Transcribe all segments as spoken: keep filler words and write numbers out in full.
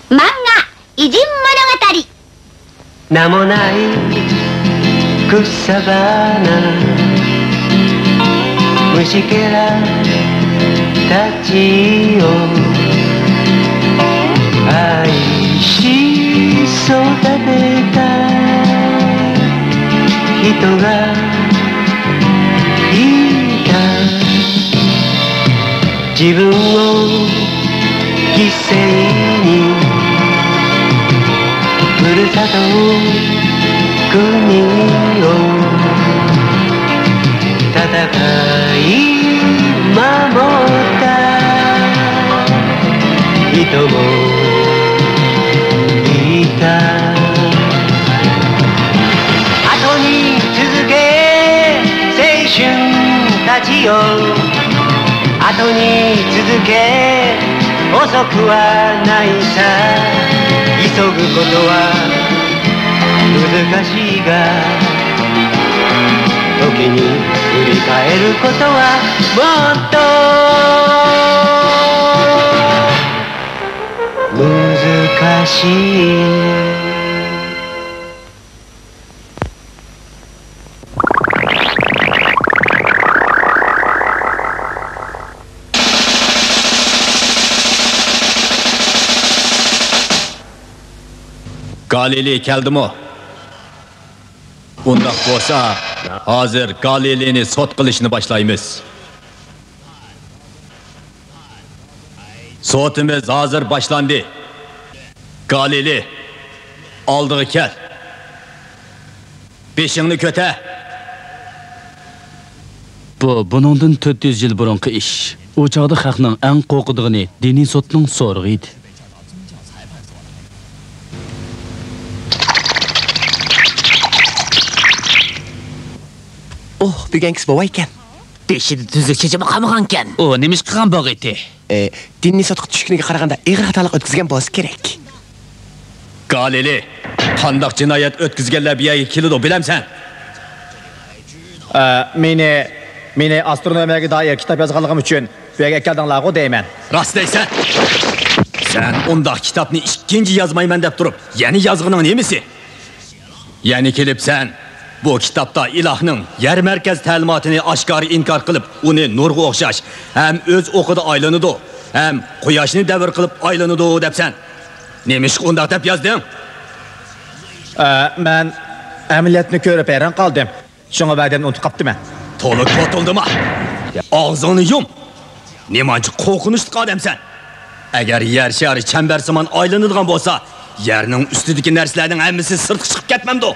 漫画偉人物語。名もない草花、虫けらたちを愛し育てた人がいた。自分を犠牲にふるさと国を戦い守った人もいた。後に続け青春たちよ、後に続け、遅くはないさ。急ぐことは難しいが、時に振り返ることはもっと難しい。 گالىلېي كەلدىمۇ؟ ئۇنداق بولسا، ھازىر گالىلېينى سوت قىلىشنى باشلايمىز. سوتىمىز ھازىر باشلاندى. گالىلېي، ئالدىغا كەل. بېشىڭنى كۆتەر. بۇ بۇنىڭدىن تۆت يۈز يىل بۇرۇنقى ئىش. ئۇ چاغدا خەقنىڭ ئەڭ قورقىدىغىنى دىنىي سوتنىڭ سورىقى ئىدى. ئوھ، بۈگۈنكىسى بوۋايكەن. بېشىدا تۈزۈك چېچىمۇ قالمىغانكەن. ئۇ نېمە ئىش قىلغان بولغىيتى؟ ئى، دىنىي سوتقا چۈشكىنىگە قارىغاندا ئېغىر خاتالىق ئۆتكۈزگەن بولسا كېرەك. گالىلېي، قانداق جىنايەت ئۆتكۈزگەنلەر بۇ يەرگە كېلىدۇ، بىلەمسەن؟ ئە، مېنى، مېنى ئاسترونومىيەگە دائىر كىتاب يازغانلىقىم ئۈچۈن بۇ يەرگە ئەكەلدىڭلارغۇ دەيمەن. راست دەيسەن. سەن ئۇنداق كىتابنى ئىككىنچى يازمايمەن دەپ تۇرۇپ، يەنە يازغىنىڭ نېمىسى؟ يەنە كېلىپ سەن بۇ كىتابتا ئىلاھنىڭ يەر مەركەز تەلىماتىنى ئاشكارا ئىنكار قىلىپ، ئۇنى نۇرغا ئوخشاش ھەم ئۆز ئوقىدا ئايلىنىدۇ ھەم قۇياشنى دەۋر قىلىپ ئايلىنىدۇ دەپسەن. نېمىشقا ئۇنداق دەپ يازدىڭ؟ ئە، مەن ئەمەلىيەتنى كۆرۈپ ھەيران قالدىم. شۇڭا ۋەدەمنى ئۇنتۇپ قاپتىمەن. تولا كوتۇلدىما! ئاغزىڭنى يۇم! نېمانچە قورقۇنچلۇق ئادەمسەن! ئەگەر يەر شارى چەمبەرسىمان ئايلىنىدىغان بولسا، يەرنىڭ ئۈستىدىكى نەرسىلەرنىڭ ھەممىسى سىرتقا چىقىپ كەتمەمدۇ؟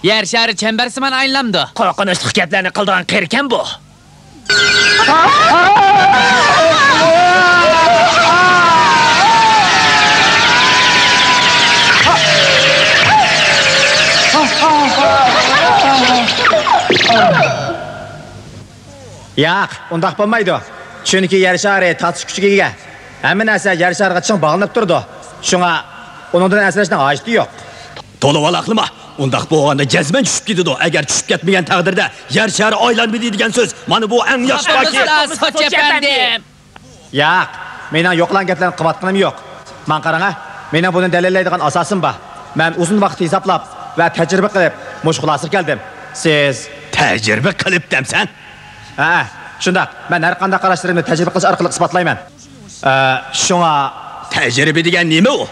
يەر شارى چەمبەرسىمان ئايلىنامدۇ؟ قورقۇنچلۇق گەپلەرنى قىلىدىغان قېرىكەن بۇ. ياق، ئۇنداق بولمايدۇ. چۈنكى يەر شارى تارتىش كۈچىگە ئىگە. ھەممە نەرسە يەر شارىغا چىڭ باغلىنىپ تۇرىدۇ. شۇڭا ئۇنىڭدىن ئەنسىرەشنىڭ ھاجىتى يوق. تولا ۋالاقلىما! ئۇنداق بولغاندا جەزمەن چۈشۈپ كېتىدۇ. ئەگەر چۈشۈپ كەتمىگەن تەقدىردە يەر شارى ئايلانمىدى دېگەن سۆز. مانا بۇ ئەڭ ياخشى پاكىت. سوتچى ئەپەندىم! ياق، مېنىڭ يوقىلاڭ گەپلەرنى قىلىۋاتقىنىم يوق. ماڭا قاراڭا، مېنىڭ بۇنى دەلىللەيدىغان ئاساسىم بار. مەن ئۇزۇن ۋاقىت ھېسابلاپ ۋە تەجرىبە قىلىپ مۇشۇ خۇلاسىگە كەلدىم. سىز تەجرىبە قىلىپ دەمسەن؟ ھە، شۇنداق. مەن ھەر قانداق قاراشلىرىمنى تەجرىبە قىلىش ئارقىلىق ئىسپاتلايمەن. ئە، شۇڭا. تەجرىبە دېگەن نېمە ئۇ؟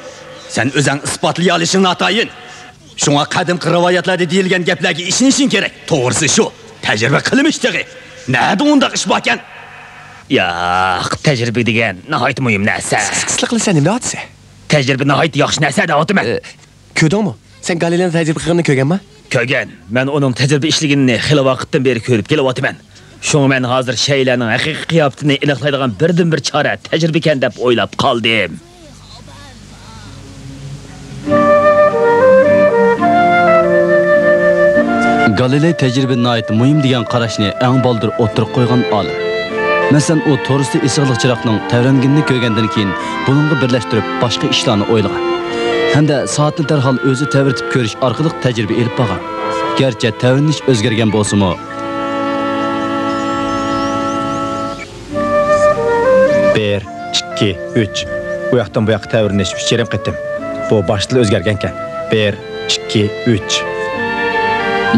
سەن ئۆزەڭ ئىسپاتلىيالىشىڭ ناتايىن. شۇڭا قەدىمكى رىۋايەتلەردە دېيىلگەن گەپلەرگە ئىشىنىشىڭ كېرەك. توغرىسى شۇ، تەجرىبە قىلمىش تېخى. نەدە ئۇنداق ئىش باركەن؟ ياق، تەجرىبە دېگەن ناھايىتى مۇھىم نەرسە. سىقسىق قىلىسەن، نېمە دەۋاتىسەن؟ تەجرىبە ناھايىتى ياخشى نەرسە دەۋاتىمەن. ئە، كۆردۈڭمۇ؟ سەن گالىلېينىڭ تەجرىبە قىلغىنىنى كۆرگەنما؟ كۆرگەن. مەن ئۇنىڭ تەجرىبە ئىشلىگىنىنى خېلى ۋاقىتتىن بېرى كۆرۈپ كېلىۋاتىمەن. شۇڭا مەن ھازىر شەيئىلەرنىڭ ھەقىقىي قىياپىتىنى ئېنىقلايدىغان بىردىنبىر چارە تەجرىبىكەن دەپ ئويلاپ قالدىم. گالىلېي تەجرىبە ناھايىتى مۇھىم دېگەن قاراشنى ئەڭ بالدۇر ئوتتۇرىغا قويغان ئالىم. مەسىلەن، ئۇ تورۇستا ئېسىقلىق چىراغنىڭ تەۋرەنگىنىنى كۆرگەندىن كېيىن، بۇنىڭغا بىرلەشتۈرۈپ باشقا ئىشلارنى ئويلىغان ھەمدە سائەتنى دەرھال ئۆزى تەۋرىتىپ كۆرۈش ئارقىلىق تەجرىبە ئېلىپ بارغان. گەرچە تەۋرىنىش ئۆزگەرگەن بولسىمۇ، بىر، ئىككى، ئۈچ. ئۇ ياقتىن بۇ ياققا تەۋرىنىش ئۈچ يېرىم قېتىم. بۇ باشتىلا ئۆزگەرگەنكەن. بىر، ئىككى، ئۈچ.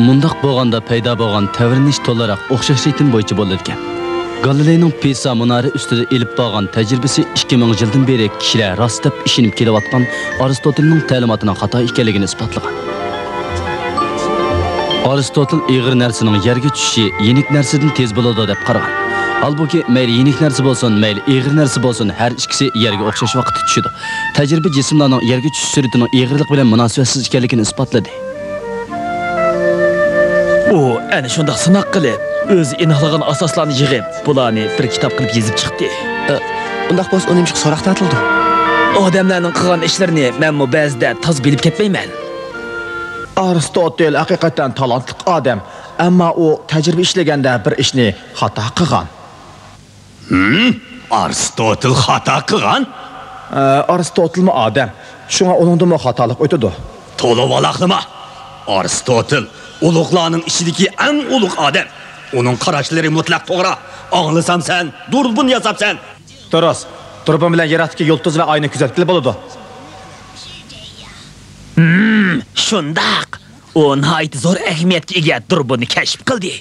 مۇنداق بولغاندا پەيدا بولغان تەۋرىنىش تولىراق ئوخشاش رىتىم بويىچە بولىدىكەن. گالىلېينىڭ پىسا مۇنارى ئۈستىدە ئېلىپ بارغان تەجرىبىسى ئىككى مىڭ يىلدىن بېرى كىشىلەر راست دەپ ئىشىنىپ كېلىۋاتقان ئارستوتېلنىڭ تەلىماتىنىڭ خاتا ئىكەنلىكىنى ئىسپاتلىغان. ئارستوتېل ئېغىر نەرسىنىڭ يەرگە چۈشۈشى يېنىك نەرسىدىن تېز بولىدۇ دەپ قارىغان. ھالبۇكى، مەيلى يېنىك نەرسە بولسۇن، مەيلى ئېغىر نەرسە بولسۇن، ھەر ئىككىسى يەرگە ئوخشاش ۋاقىتتا چۈشىدۇ. تەجرىبە جىسىملارنىڭ يەرگە چۈشۈش سۈرئىتىنىڭ ئېغىرلىقى بىلەن مۇناسىۋەتسىز ئىكەنلىكىنى ئىسپاتلىدى. ئۇ ئەنە شۇنداق سىناق قىلىپ، ئۆزى ئېنىقلىغان ئاساسلارنى يىغىپ، بۇلارنى بىر كىتاب قىلىپ يېزىپ چىقتى. ئە، ئۇنداق بولسا ئۇ نېمىشقا سوراق تارتىلىدۇ؟ ئادەملەرنىڭ قىلغان ئىشلىرىنى مەنمۇ بەزىدە تازا بىلىپ كەتمەيمەن. ئارستوتېل ھەقىقەتەن تالانتلىق ئادەم، ئەمما ئۇ تەجرىبە ئىشلىگەندە بىر ئىشنى خاتا قىلغان. ھىم؟ ئارستوتېل خاتا قىلغان؟ ئە، ئارستوتېلمۇ ئادەم، شۇڭا ئۇنىڭدىنمۇ خاتالىق ئۆتىدۇ. تولا ۋالاقلىما! ئارستوتېل ئۇلۇغلارنىڭ ئىچىدىكى ئەڭ ئۇلۇغ ئادەم. ئۇنىڭ قاراشلىرى مۇتلەق توغرا. ئاڭلىسام، سەن دۇربۇن ياساپسەن. دۇرۇس. دۇربۇن بىلەن يىراقتىكى يۇلتۇز ۋە ئاينى كۆزەتكىلى بولىدۇ. ھىم، شۇنداق. ئۇ ناھايىتى زور ئەھمىيەتكە ئىگە دۇربۇننى كەشىپ قىلدى.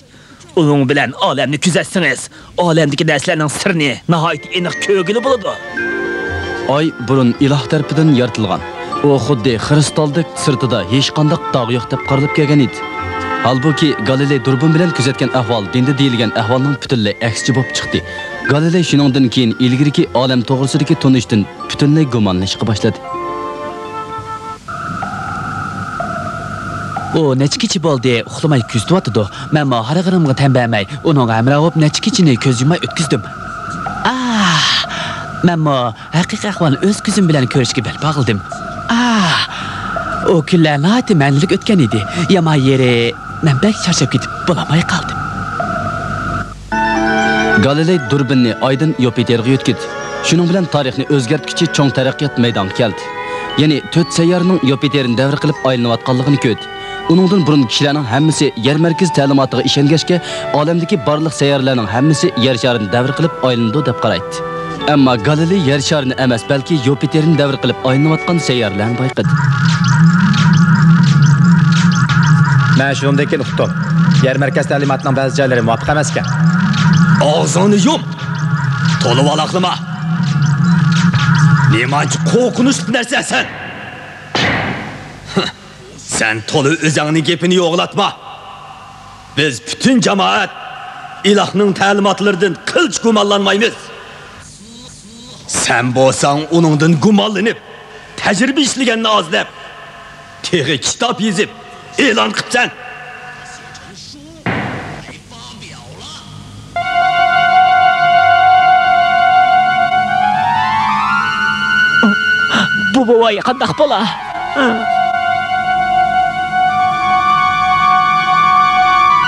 ئۇنىڭ بىلەن ئالەمنى كۆزەتسىڭىز، ئالەمدىكى نەرسىلەرنىڭ سىرىنى ناھايىتى ئېنىق كۆرگىلى بولىدۇ. ئاي بۇرۇن ئىلاھ تەرىپىدىن يارىتىلغان. ئۇ خۇددى خرۇستالدەك سىرتىدا ھېچقانداق داغ يوق دەپ قارىلىپ كەلگەن ئىدى. ھالبۇكى، گالىلېي دۇربۇن بىلەن كۆزەتكەن ئەھۋال دىندا دېيىلگەن ئەھۋالنىڭ پۈتۈنلەي ئەكسىچە بولۇپ چىقتى. گالىلېي شۇنىڭدىن كېيىن ئىلگىرىكى ئالەم توغرىسىدىكى تونۇشتىن پۈتۈنلەي گۇمانلىنىشقا باشلىدى. ئۇ نەچچە كېچە بولدى، ئۇخلىماي كۆزىتىۋاتىدۇ. مەنمۇ ھارغىنىمغا تەن بەرمەي، ئۇنىڭغا ھەمراھ بولۇپ نەچچە كېچىنى كۆز يۇمماي ئۆتكۈزدۈم. ئاھ! مەنمۇ ھەقىقىي ئەھۋالنى ئۆز كۆزۈم بىلەن كۆرۈشكە بەل باغلىدىم. ئاھ! ئۇ كۈنلەر ناھايىتى مەنىلىك ئۆتكەن ئىدى. يامان يېرى، مەن بەك چارچاپ كېتىپ بولالماي قالدىم. گالىلېي دۇربىننى ئايدىن يۇپىتېرغا يۆتكىدى. شۇنىڭ بىلەن تارىخنى ئۆزگەرتكۈچى چوڭ تەرەققىيات مەيدانغا كەلدى. يەنى تۆت سەييارىنىڭ يۇپىتېرنى دەۋر قىلىپ ئايلىنىۋاتقانلىقىنى كۆردى. ئۇنىڭدىن بۇرۇن كىشىلەرنىڭ ھەممىسى يەر مەركىزى تەلىماتىغا ئىشەنگەچكە، ئالەمدىكى بارلىق سەييارىلەرنىڭ ھەممىسى يەر شارىنى دەۋر قىلىپ ئايلىنىدۇ دەپ قارايتتى. ئەمما گالىلېي يەر شارىنى ئەمەس، بەلكى يۇپىتېرنى دەۋر قىلىپ ئايلىنىۋاتقان سەييارىلەرنى بايقىدى. مەن شۇنىڭدىن كېيىن ئۇقتۇم. يەر مەركەز تەلىماتىنىڭ بەزى جايلىرى مۇۋاپىق ئەمەسكەن. ئاغزىڭنى يۇم! تولا ۋالاقلىما! نېمانچە قورقۇنچلۇق نەرسە سەن! سەن تولا ئۆزۈڭنىڭ گېپىنى يوغىلاتما! بىز پۈتۈن جامائەت ئىلاھنىڭ تەلىماتلىرىدىن قىلچە گۇمانلانمايمىز. سەن بولساڭ ئۇنىڭدىن گۇمانلىنىپ، تەجرىبە ئىشلىگەننى ئاز دەپ، تېخى كىتاب يېزىپ ئېلان قىپسەن. بۇ بوۋاي قانداق بالا؟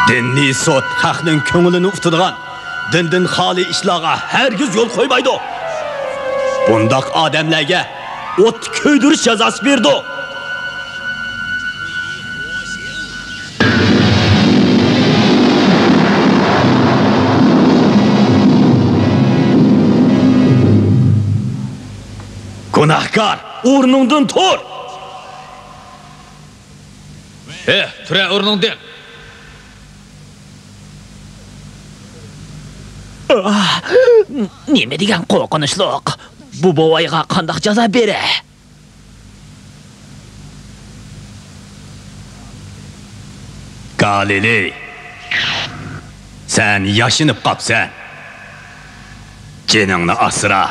دىنىي سوت خەقنىڭ كۆڭلىنى ئۇتىدىغان دىندىن خالىي ئىشلارغا ھەرگىز يول قويمايدۇ. بۇنداق ئادەملەرگە ئوتتا كۆيدۈرۈش جازاسى بېرىدۇ. گۇناھكار، ئورنۇڭدىن تۇر! ھە، تۇرە ئورنۇڭدىن! ئاھ، نېمە دېگەن قورقۇنچلۇق! بۇ بوۋايغا قانداق جازا بېرە؟ گالىلېي، سەن ياشىنىپ قاپسەن. جېنىڭنى ئاسرا.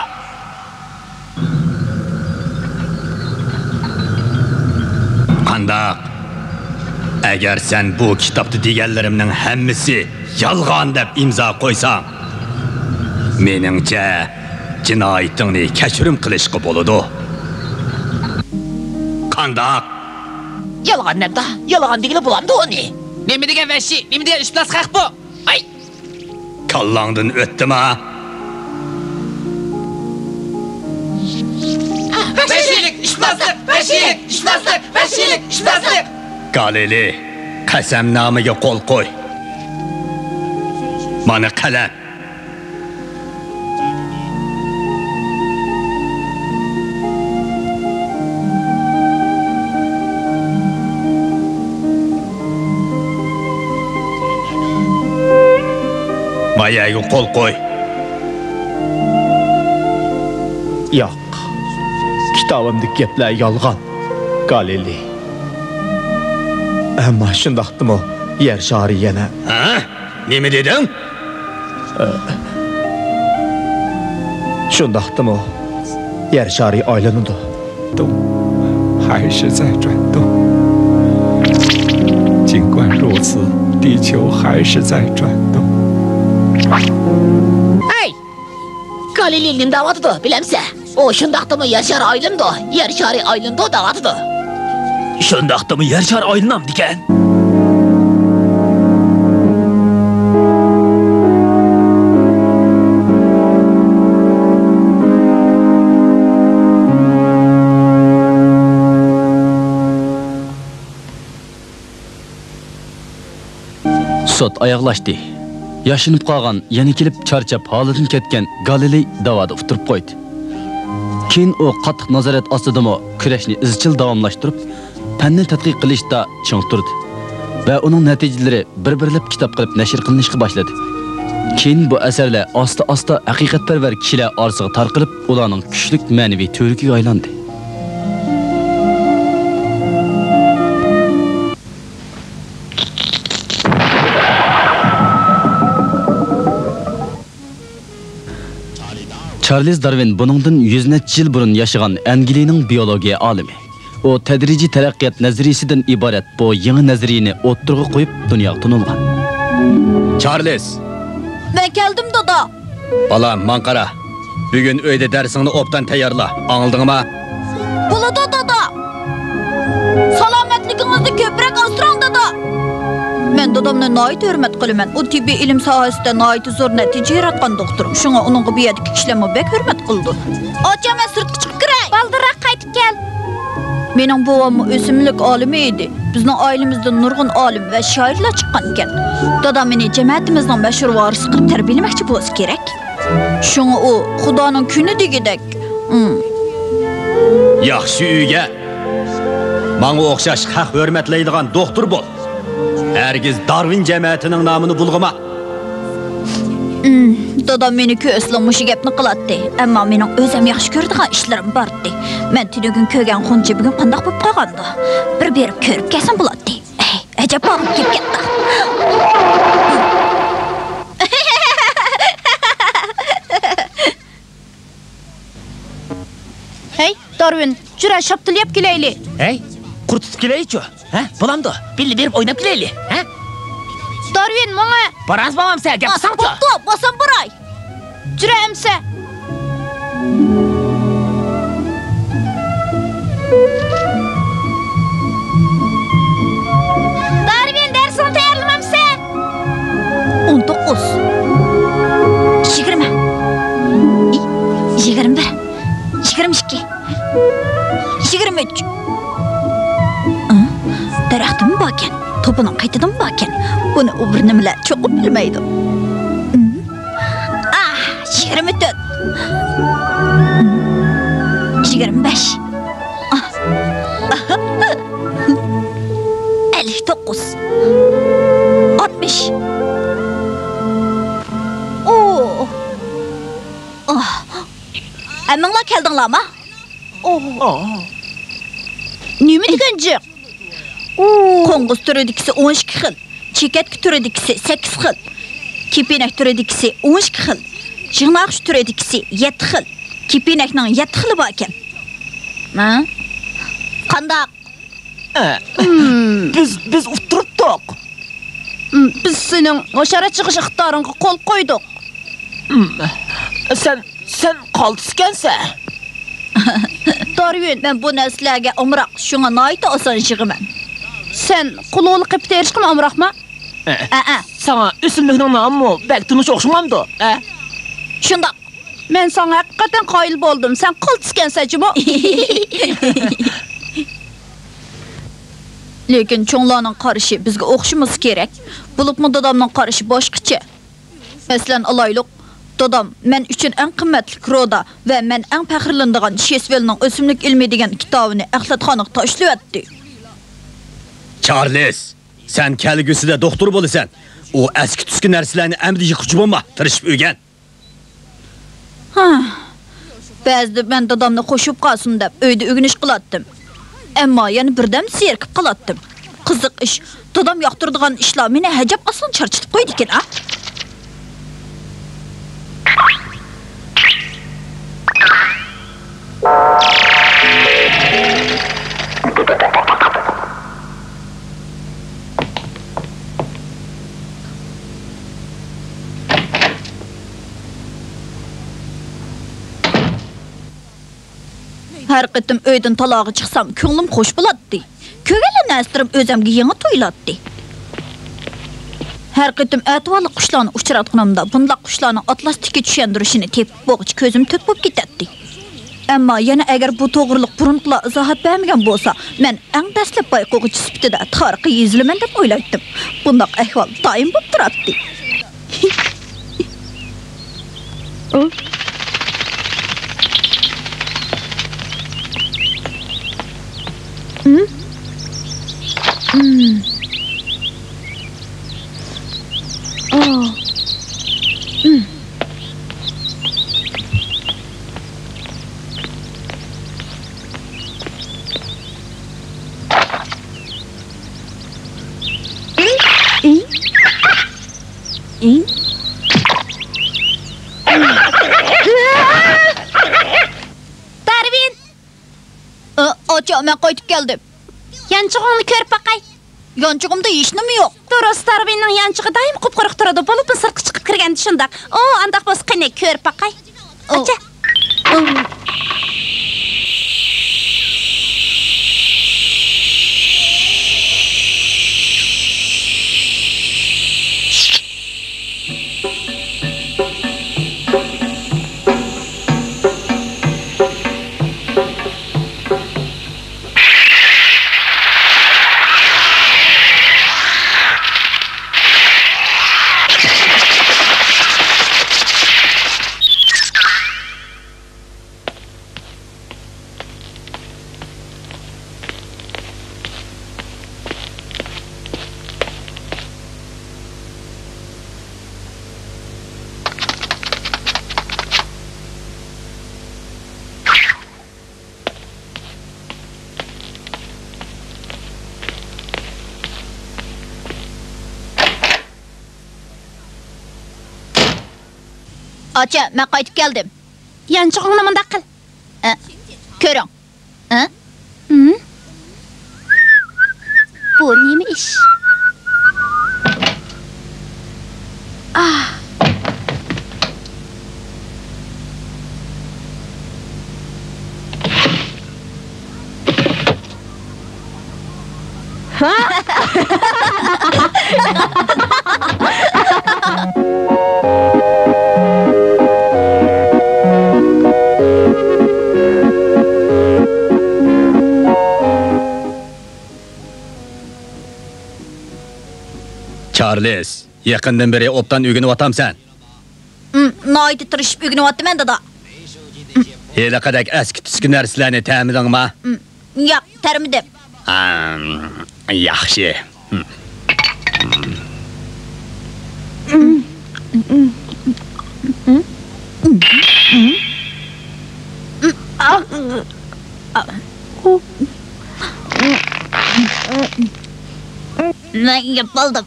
قانداق؟ ئەگەر سەن بۇ كىتابتا دېگەنلىرىمنىڭ ھەممىسى يالغان دەپ ئىمزا قويساڭ، مېنىڭچە، جىنايىتىڭنى كەچۈرۈم قىلىشقا بولىدۇ. قانداق؟ يالغان دەمدا، يالغان دېگىلى بولامدۇ ئۇنى؟ نېمە دېگەن ۋەھشىي، نېمە دېگەن ئىپلاس خەق بۇ؟ ئاي! كاللاڭدىن ئۆتتىما؟ ۋەھشىيلىك، ئىپلاسلىق، ۋەھشىيلىك، ئىپلاسلىق، ۋەھشىيلىك، ئىپلاسلىق! گالىلېي، قەسەمنامىگە قول قوي. مانا قەلەم. ئەيەگە قول قوي. ياق. كىتابىمدىكى گەپلەر يالغان، گالىلېي. ئەمما شۇنداقتىمۇ يەر شارى يەنە. ھە؟ نېمە دېدىڭ؟ شۇنداقتىمۇ يەر شارى ئايلىنىدۇ. 动，还是在转动。尽管如此，地球还是在转动。 ھەي! گالىلېي نېمە دەۋاتىدۇ، بىلەمسە؟ ئۇ شۇنداقتىمۇ يەر شارى ئايلىنىدۇ، يەر شارى ئايلىنىدۇ دەۋاتىدۇ. شۇنداقتىمۇ يەر شارى ئايلىنامدىكەن؟ سوت ئاياغلاشتى. ياشىنىپ قالغان، يەنە كېلىپ چارچاپ ھالىدىن كەتكەن گالىلېي داۋادا ئۇتتۇرۇپ قويدى. كېيىن ئۇ قاتتىق نازارەت ئاستىدىمۇ كۈرەشنى ئىزچىل داۋاملاشتۇرۇپ، پەننى تەتقىق قىلىشتا چىڭ تۇردى ۋە ئۇنىڭ نەتىجىلىرى بىر-بىرلەپ كىتاب قىلىپ نەشر قىلىنىشقا باشلىدى. كېيىن بۇ ئەسەرلەر ئاستا-ئاستا ھەقىقەتپەرۋەر كىشىلەر ئارىسىغا تارقىلىپ، ئۇلارنىڭ كۈچلۈك مەنىۋى تۈۋرۈكىگە ئايلاندى. چارلىز دارۋىن بۇنىڭدىن يۈز نەچچە يىل بۇرۇن ياشىغان ئەنگلىيەنىڭ بىيولوگىيە ئالىمى. ئۇ تەدرىجىي تەرەققىيات نەزەرىيىسىدىن ئىبارەت بۇ يېڭى نەزەرىيىنى ئوتتۇرىغا قويۇپ، دۇنياغا تونۇلغان. چارلىز! مەن كەلدىم، دادا. بالام، ماڭا قارا. بۈگۈن ئۆيدە دەرسىڭنى ئوبدان تەييارلا. ئاڭلىدىڭما؟ بولىدۇ، دادا. سالامەتلىكىڭىزنى كۆپرەك ئاسراڭ، دادا. مەن دادامنى ناھايىتى ھۆرمەت قىلىمەن. ئۇ تېببىي ئىلىم ساھەسىدە ناھايىتى زور نەتىجە ياراتقان دوختۇر. شۇڭا ئۇنىڭغا بۇ يەردىكى كىشىلەرمۇ بەك ھۆرمەت قىلىدۇ. ئاچا، مەن سىرتقا چىقىپ كىرەي. بالدۇرراق قايتىپ كەل. مېنىڭ بوۋاممۇ ئۆسۈملۈك ئالىمى ئىدى. بىزنىڭ ئائىلىمىزدىن نۇرغۇن ئالىم ۋە شائىرلار چىققانىكەن. دادام مېنى جەمەتىمىزنىڭ مەشھۇر ۋارىسى قىلىپ تەربىيەلىمەكچى بولسا كېرەك. شۇڭا ئۇ خۇدانىڭ كۈنى دېگۈدەك. ئىم. ياخشى ئۆگەن. ماڭا ئوخشاش خەق ھۆرمەتلەيدىغان دوختۇر بول. ھەرگىز دارۋىن جەمەتىنىڭ نامىنى بۇلغىما. ئىم، دادام مېنى كۆرسىلا مۇشۇ گەپنى قىلاتتى. ئەمما مېنىڭ ئۆزۈم ياخشى كۆرىدىغان ئىشلىرىم بارتتى. مەن تۈنۈگۈن كۆرگەن غۇنچە بۈگۈن قانداق بولۇپ قالغاندۇ؟ بىر بېرىپ كۆرۈپ كەلسەم بولاتتى. ئەي، ئەجەب بارمۇ كېلىپ كەتتى. ھەي، دارۋىن، جۈرە، شاپتۇل يەپ كېلەيلى. ھەي، قۇر تۇتۇپ كېلەيچۇ. ھە، بولامدۇ؟ بىللە بېرىپ ئويناپ كېلەيلى. ھە؟ دارۋىن، ماڭا. بارامسەن، بولامسەن، گەپ قىلساڭچۇ. بوپتۇ، بارسام باراي. جۈرە ئەمسە. دارۋىن، دەرسىڭنى تەييارلىمامسەن؟ ئون توققۇز. يىگىرمە. ئى، يىگىرمە بىر. يىگىرمە ئىككى. يىگىرمە ئۈچ. ئى، دەرەختىمۇ باركەن، توپىنىڭ قېتىدىمۇ باركەن. بۇنى ئۇ بىر نېمىلەر چوقۇم بىلمەيدۇ. ئى. ئاھ، يىگىرمە تۆت. يىگىرمە بەش. ئەللىك توققۇز. ئاتمىش. ئو. ئاھ. ھەممىڭلار كەلدىڭلارمۇ؟ ئوھ. نېمە دېگەن جىق؟ قوڭغۇز تۈرىدىكىسى ئون ئىككى خىل، چېكەتكە تۈرىدىكىسى سەككىز خىل، كېپىنەك تۈرىدىكىسى ئون ئىككى خىل، جىڭناخۇش تۈرىدىكىسى يەتتە خىل. كېپىنەكنىڭ يەتتە خىلى باركەن. ھە؟ قانداق؟ ئە، بىز، بىز ئۇتتۇرۇپتۇق. بىز سېنىڭ ھاشارات يىغىش ئىقتىدارىڭغا قول قويدۇق. سەن، سەن قالتىسكەنسەن. دارۋىن، مەن بۇ نەرسىلەرگە ئامراق، شۇڭا ناھايىتى ئاسان يىغىمەن. سەن قۇلۇلۇق قېپى تېرىشقىمۇ ئامراقما؟ ئە، ئە. ساڭا ئۆسۈملۈكنىڭ نامىمۇ بەك تونۇش ئوخشىمامدۇ؟ ئە؟ شۇنداق. مەن ساڭا ھەقىقەتەن قايىل بولدۇم. سەن قالتىسكەنسەن جۇمۇ. لېكىن چوڭلارنىڭ قارىشى بىزگە ئوخشىمىسا كېرەك. بولۇپمۇ دادامنىڭ قارىشى باشقىچە. مەسىلەن، ئالايلۇق، دادام مەن ئۈچۈن ئەڭ قىممەتلىك رودا ۋە مەن ئەڭ پەخىرلىنىدىغان شېسۋېلنىڭ ئۆسۈملۈك ئىلمى دېگەن كىتابىنى ئەخلەتخانىغا تاشلىۋەتتى. چارلىز! سەن كەلگۈسىدە دوختۇر بولىسەن. ئۇ ئەسكى-تۈسكى نەرسىلەرنى ئەمدى يىققۇچە بولما، تىرىشىپ ئۆگەن. ھە. بەزىدە مەن دادامنى خوش بولۇپ قالسۇن دەپ ئۆيدە ئۆگىنىش قىلاتتىم. ئەمما يەنە بىردەم زېرىكىپ قالاتتىم. قىزىق ئىش، دادام ياقتۇرىدىغان ئىشلار مېنى ئەجەب ئاسان چارچىتىپ قويىدىكەن، ھە؟ ھەر قېتىم ئۆيدىن تالاغا چىقسام، كۆڭلۈم خوش بولاتتى. كۆرگەنلا نەرسىلىرىم ئۆزۈمگە يېڭى تۇيۇلاتتى. ھەر قېتىم ئەتىۋارلىق قۇشلارنى ئۇچراتقىنىمدا، بۇنداق قۇشلارنىڭ ئاتلاستىكى چۈشەندۈرۈشىنى تېپىپ بولغۇچە كۆزۈم تۆت بولۇپ كېتەتتى. ئەمما يەنە ئەگەر بۇ توغرىلىق بۇرۇنقىلار ئىزاھات بەرمىگەن بولسا، مەن ئەڭ دەسلەپ بايقىغۇچى سۈپىتىدە تارىخقا يېزىلىمەن دەپ ئويلايتتىم. بۇنداق ئەھۋال دائىم بولۇپ تۇراتتى. دارۋىن! ئا، ئاچا، مەن قايتىپ كەلدىم. يانچۇقۇڭنى كۆرۈپ باقاي. يانچۇقۇمدا ھېچنېمە يوق. دۇرۇس، دارۋىننىڭ يانچۇقى دائىم قۇپقۇرۇق تۇرىدۇ، بولۇپمۇ سىرتقا چىقىپ كىرگەندە شۇنداق. ئۇ، ئانداق بولسا قېنى، كۆرۈپ باقاي. ئۇ. ئاچا. ئاچا، مەن قايتىپ كەلدىم. يانچۇقۇڭنى مۇنداق قىل. ئە، كۆرۈڭ. ئە؟ ھىم؟ بۇ نېمە ئىش؟ ئاھ. چارلىز، يېقىندىن بېرى ئوبدان ئۆگىنىۋاتامسەن؟ ئىم، ناھايىتى تىرىشىپ ئۆگىنىۋاتىمەن، دادا. ھېلىقىدەك ئەسكى-تۈسكى نەرسىلەرنى تەمىدىڭما؟ ئىم، ياق، تەرمىدىم. ھا، ياخشى. مەن يەپ بولدۇم.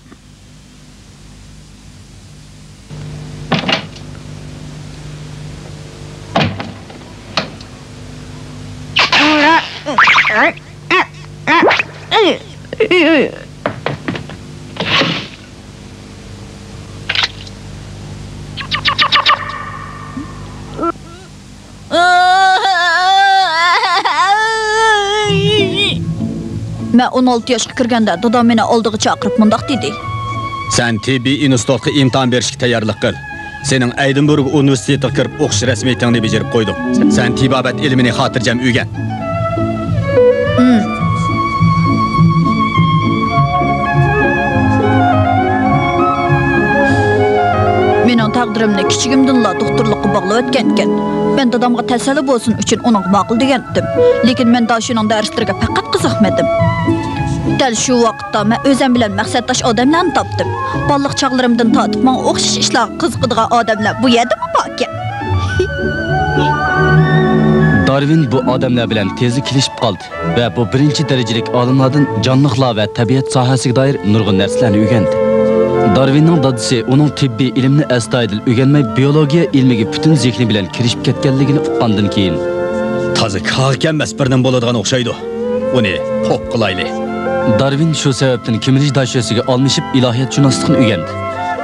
مەن ئون ئالتە ياشقا كىرگەندە، دادام مېنى ئالدىغا چاقىرىپ مۇنداق دېدى. سەن تېببىي ئىنستىتۇتقا ئىمتىھان بېرىشكە تەييارلىق قىل. سېنىڭ ئەدىنبۇرگ ئۇنىۋېرسىتېتىغا كىرىپ ئوقۇش رەسمىيىتىڭنى بېجىرىپ قويدۇم. سەن تېبابەت ئىلمىنى خاتىرجەم ئۆگەن. مېنىڭ تەقدىرىمنى كىچىكىمدىنلا دوختۇرلۇققا باغلىۋەتكەنىكەن. مەن دادامغا تەسەللى بولسۇن ئۈچۈن ئۇنىڭغا ماقۇل دېگەنتىم. لېكىن مەن داشۇنىڭ دەرسلىرىگە پەقەت قىزىقمىدىم. دەل شۇ ۋاقىتتا مەن ئۆزۈم بىلەن مەقسەتداش ئادەملەرنى تاپتىم. بالىلىق چاغلىرىمدىن تارتىپ ماڭا ئوخشاش ئىشلارغا قىزىقىدىغان ئادەملەر بۇ يەردىمۇ باركەن. دارۋىن بۇ ئادەملەر بىلەن تېزلا كېلىشىپ قالدى ۋە بۇ بىرىنچى دەرىجىلىك ئالىملاردىن جانلىقلار ۋە تەبىئەت ساھەسىگە دائىر نۇرغۇن نەرسىلەرنى ئۆگەندى. دارۋىننىڭ دادىسى ئۇنىڭ تېببىي ئىلىمنى ئەستايىدىل ئۆگەنمەي، بىيولوگىيە ئىلمىگە پۈتۈن زېھنى بىلەن كىرىشىپ كەتكەنلىكىنى ئۇققاندىن كېيىن، تازا كاغا كەلمەس بىر نېمە بولىدىغان ئوخشايدۇ. ئۇنى پوپ قىلايلى. دارۋىن شۇ سەۋەبتىن كېمىرىش داشۆسىگە ئالمىشىپ، ئىلاھىياتشۇناسلىقنى ئۆگەندى.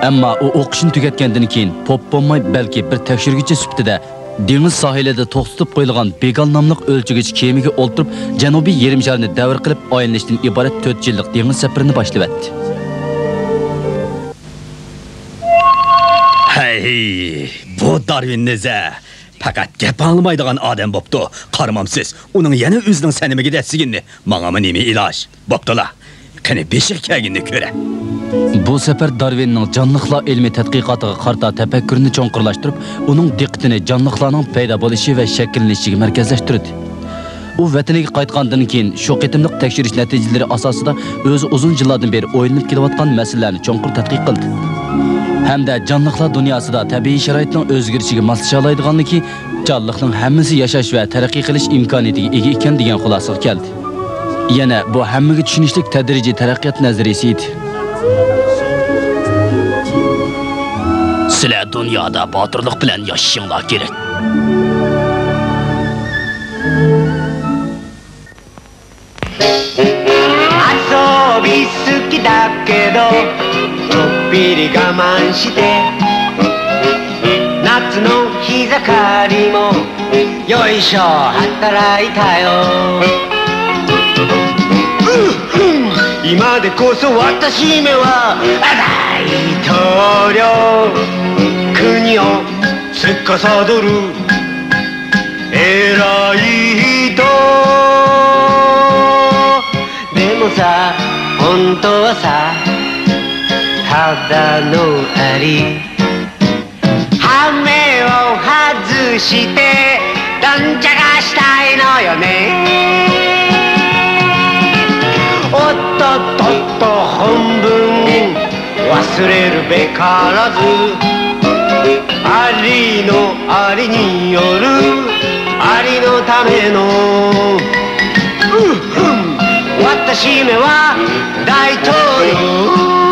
ئەمما ئۇ ئوقۇشىنى تۈگەتكەندىن كېيىن، پوپ بولماي، بەلكى بىر تەكشۈرگۈچى سۈپىتىدە دېڭىز ساھىلىدا توختىتىپ قويۇلغان بېگال ناملىق ئۆلچىگۈچ كېمىگە ئولتۇرۇپ، جەنۇبىي يېرىم شارنى دەۋر قىلىپ ئايلىنىشتىن ئىبارەت تۆت يىللىق دېڭىز سەپىرىنى باشلىۋەتتى. ھەي، بۇ دارۋىن نېزە! پەقەت گەپ ئاڭلىمايدىغان ئادەم بوپتۇ. قارىمامسىز، ئۇنىڭ يەنە ئۆزىنىڭ سەنىمىگە دەسسىگىنىنى. ماڭىمۇ نېمە ئىلاج؟ بوپتۇلا. قېنى، بېشىغا كەلگىنىنى كۆرە. بۇ سەپەر دارۋىننىڭ جانلىقلار ئىلمىي تەتقىقاتىغا قارىتا تەپەككۇرىنى چوڭقۇرلاشتۇرۇپ، ئۇنىڭ دىققىتىنى جانلىقلارنىڭ پەيدا بولۇشى ۋە شەكىللىنىشىگە مەركەزلەشتۈردى. ئۇ ۋەتىنىگە قايتقاندىن كېيىن، شۇ قېتىملىق تەكشۈرۈش نەتىجىلىرى ئاساسىدا ئۆزى ئۇزۇن يىللاردىن بېرى ئويلىنىپ كېلىۋاتقان مەسىلىلەرنى چوڭقۇر تەتقىق قىلدى ھەمدە جانلىقلار دۇنياسىدا تەبىئىي شارائىتنىڭ ئۆزگىرىشىگە ماسلىشالايدىغانلىكى، جانلىقنىڭ ھەممىسى ياشاش ۋە تەرەققىي قىلىش ئىمكانىيىتىگە ئىگە ئىكەن، دېگەن خۇلاسىگە كەلدى. يەنە بۇ ھەممىگە چۈشىنىشلىك تەدرىجىي تەرەققىيات نەزەرىيىسى ئىدى. سىلەر دۇنيادا باتۇرلۇق بىلەن ياشىشىڭلار كېرەك. 遊び好きだけど、ちょっぴり我慢して、夏の日盛りもよいしょ、働いたよ。今でこそ私めは大統領、国を司る偉い人。でもさ、本当はさ、ただのアリ。 羽目を外して、どんちゃかしたいのよね。おっとっとっと、本分忘れるべからず。アリのアリによるアリのための、うん、うん、私めは大統領。